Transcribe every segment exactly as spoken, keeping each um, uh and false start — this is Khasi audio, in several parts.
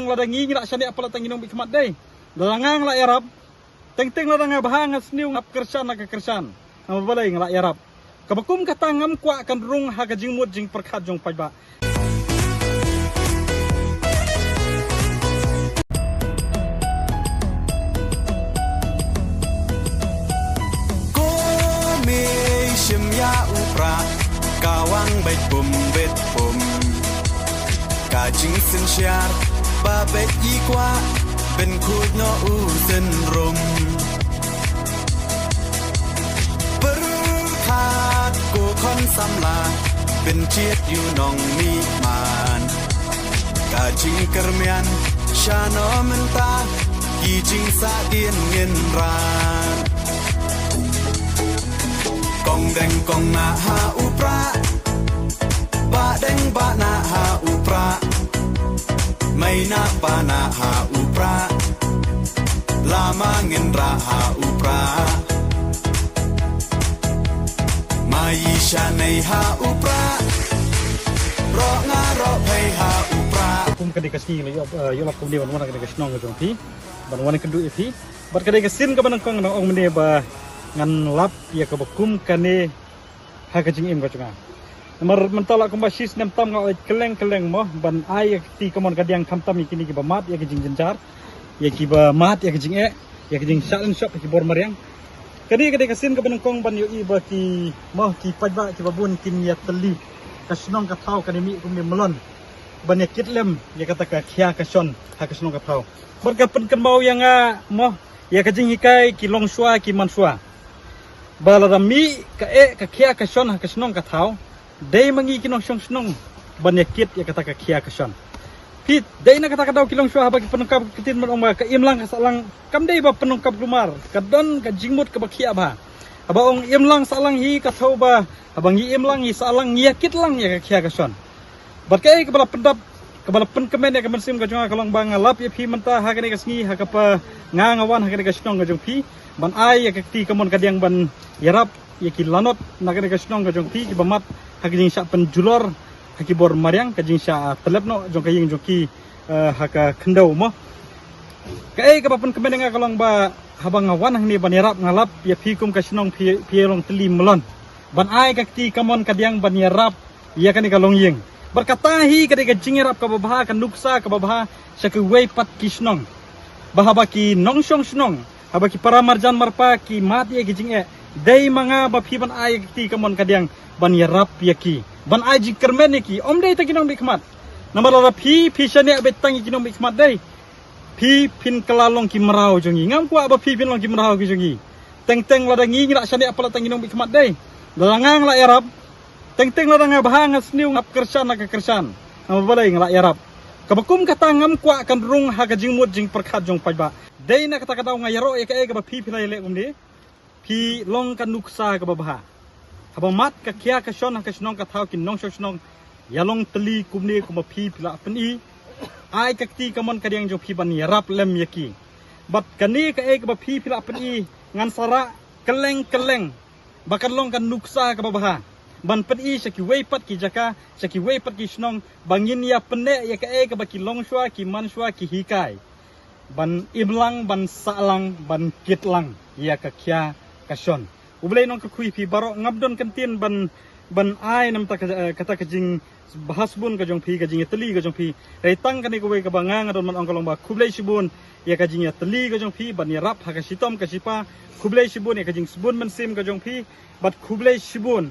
Lada ngi ngi la shaniah palat tang ngi nongbit khmat dei. Lada nga nga la ïarap. Teng teng lada nga bha nga sniew nga ap kyrshan la ka kyrshan. Namar balei nga la ïarap. Kaba kum kata ngam kwah kan rung ha ka jingmut jingpyrkhat jong paidbah. Ko mei shim ïa u prah ka wang beit pum beit pum. Ka jingsynshar ba beit i kwah ban khuid noh u synrum. Pyrkhat ko khon samla ban jied ïa u nongmihman. Ka jingkyrmen shano mynta ki jingsahdien ngin ran. Kong deng kong nah ha u prah. Bah deng bah nah ha u prah. Mei nah pa nah ha u prah. Lama ngin rah ha u prah. Mai sha nei ha u prah. Roh nga roh phei ha u prah. Kum ka dei ka sngi la ïoh, eh, ïoh lap kumne ban wan ha ka dei ka shnong ka jong phi. Ban wan ka duh ïa phi. Bad ka dei ka sien kaba nyngkong nang ong mynne ba ngan lap ïa kaba kum kane ha ka jingim ka jong nga. Namar mynta la kumba shi snem tam nga oi kylleng kylleng mo ban ai ïa ka kti kamon ka diang khamtam ïa kine kiba mad ïa ka jingjynjar, ïa kiba mad ïa ka jingeh, ïa ka jingshah lynshop ïa ki bor mariang. Kane ka dei ka sien kaba nyngkong ban ïohi ba ki mo ki paidbah kiba bun kin ïatylli ka shnong ka thaw kane mih kumne mlon ban ïa kit lem ïa kata ka khia ka shon ha ka shnong ka thaw. Bad ka pynkynmaw ïa nga mo ïa ka jinghikai ki longshuwa ki manshuwa. Ba lada mih ka eh ka khia ka shon ha ka shnong ka thaw. Dei ma ngi ki nongshong shnong ban ïa kit ïa kata ka khia ka shon. Phi dei na kata ka daw ki longshuwa haba ki pyndonkam ka ktien ban ong ba ka imlang ka sahlang kam dei ba pyndonkam kulmar ka don ka jingmut kaba khia bha. Haba ong imlang sahlang hi ka thaw ba haba ngi imlang ngi sahlang ngi ïa kit lang ïa ka khia ka shon. Bad kaei kaba la pyndap kaba la pynkmen ïa ka mynsiem ka jong nga ka long ba nga lap ïa phi mynta ha kane ka sngi ha kaba nga nga wan ha kane ka shnong ka jong phi ban ai ïa ka kti kamon ka diang ban ïarap ïa ki lanot na kane ka shnong ka jong phi kiba mad ha ka jingshah pynjulor ha ki bor mariang ka jingshah, ah, tyllep noh jong ka ïing jong ki, eh, ha ka khyndew mo. Kaei kaba pynkmen ïa nga ka long ba haba nga wan hangne ban ïarap nga lap ïa phi kum ka shnong phi, phi long tylli mlon ban ai ka kti kamon ka diang ban ïarap ïa kane ka longïing. Bad kata hi ka dei ka jingïarap kaba bha ka nuksa kaba bha sha kiwei pat ki shnong. Ba haba ki nongshong shnong haba ki para marjan marpa ki mad ïa ki jingeh dei ma nga ba phi ban ai ïa ka kti kamon ka diang ban ïarap ïa ki ban ai jingkyrmen ïa ki ym dei tang ki nongbit khmat. Namar lada phi phi shaniah beit tang ïa ki nongbit khmat dei. Phi phin kylla long ki mraw jong ngi ngam kwah ba phi phin long ki mraw ki jong ngi. Teng teng lada ngi ngi la shaniah palat tang ki nongbit khmat dei. Lada nga nga la ïarap. Teng teng lada nga bha nga sniew nga ap kyrshan la ka kyrshan. Namar balei nga la ïarap. Kaba kum kata ngam kwah kan rung ha ka jingmut jingpyrkhat jong paidbah. Dei na kata ka daw nga ïaroh ïa kaei kaba phi phi la ïaleh kumne. Phi long ka nuksa kaba bha. Haba mad ka khia ka shon ha ka shnong ka thaw ki nongshong shnong ïa long tylli kumne kumba phi phi la pyni. Ai ka kti kamon ka diang jong phi ban ïarap lem ïa ki. Bad kane kaei kaba phi phi la pyni ngan sa rah kylleng kylleng. Ba kan long ka nuksa kaba bha ban pyni sha kiwei pat ki jaka sha kiwei pat ki shnong ba ngin ïa pynneh ïa kaei kaba ki longshuwa ki manshuwa ki hikai. Ban imlang ban sahlang ban kitlang ïa ka khia ka shon. U Blei nongkyrkhu ïa phi baroh ngam don kyntien ban ban ai namar ka, eh, kata ka jing bha sbun ka jong phi ka jingïatylli ka jong phi. Hynrei tang kane kawei kaba nga nga don ban ong ka long ba khublei shibun ïa ka jingïatylli ka jong phi ban ïarap ha ka shitom ka shipa. Khublei shibun ïa ka jingsbun mynsiem ka jong phi bad khublei shibun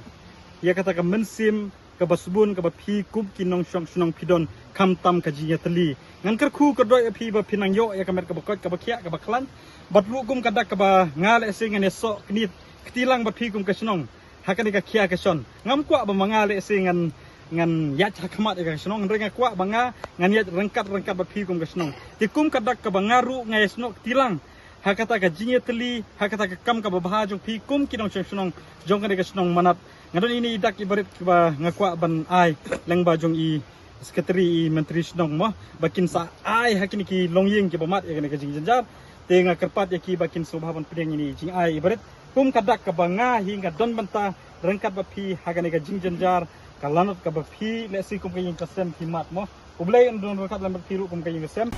ïa kata ka mynsiem kaba sbun kaba phi kum ki nongshong shnong phi don khamtam ka jingïatylli. Ngan kyrkhu kyrdoh ïa phi ba phi nang ïoh ïa ka met kaba koit kaba khiah kaba khlaiñ. Bad ruh kum ka dak kaba nga lehse ngan ïasoh kniat kti lang bad phi kum ka shnong. Ha kane ka khia ka shon ngam kwah ba ma nga lehse ngan ngan ïaid ha khmat ïa ka shnong hynrei nga kwah ba nga ngan ïaid ryngkat ryngkat bad phi kum ka shnong. Te kum ka dak kaba nga ruh nga ïasnoh kti lang. Ha kata ka jingïatylli ha kata ka kam kaba bha jong phi kum ki nongshong shnong jong kane ka shnong Manat. Nga don ine i dak i barit kiba nga kwah ban ai lyngba jong i sekretari i myntri shnong mo ba kin sa ai ha kine ki longïing kiba mad ïa kane ka jingjynjar. Te nga kyrpad ïa ki ba kin sngewbha ban pdiang ine i jingai i barit kum ka dak kaba nga hi nga don bynta ryngkat bad phi ha kane ka jingjynjar ka lanot kaba phi lehse kum ka ïing ka sem phi mad mo. U Blei un don ryngkat lem bad phi ruh kum ka ïing ka sem.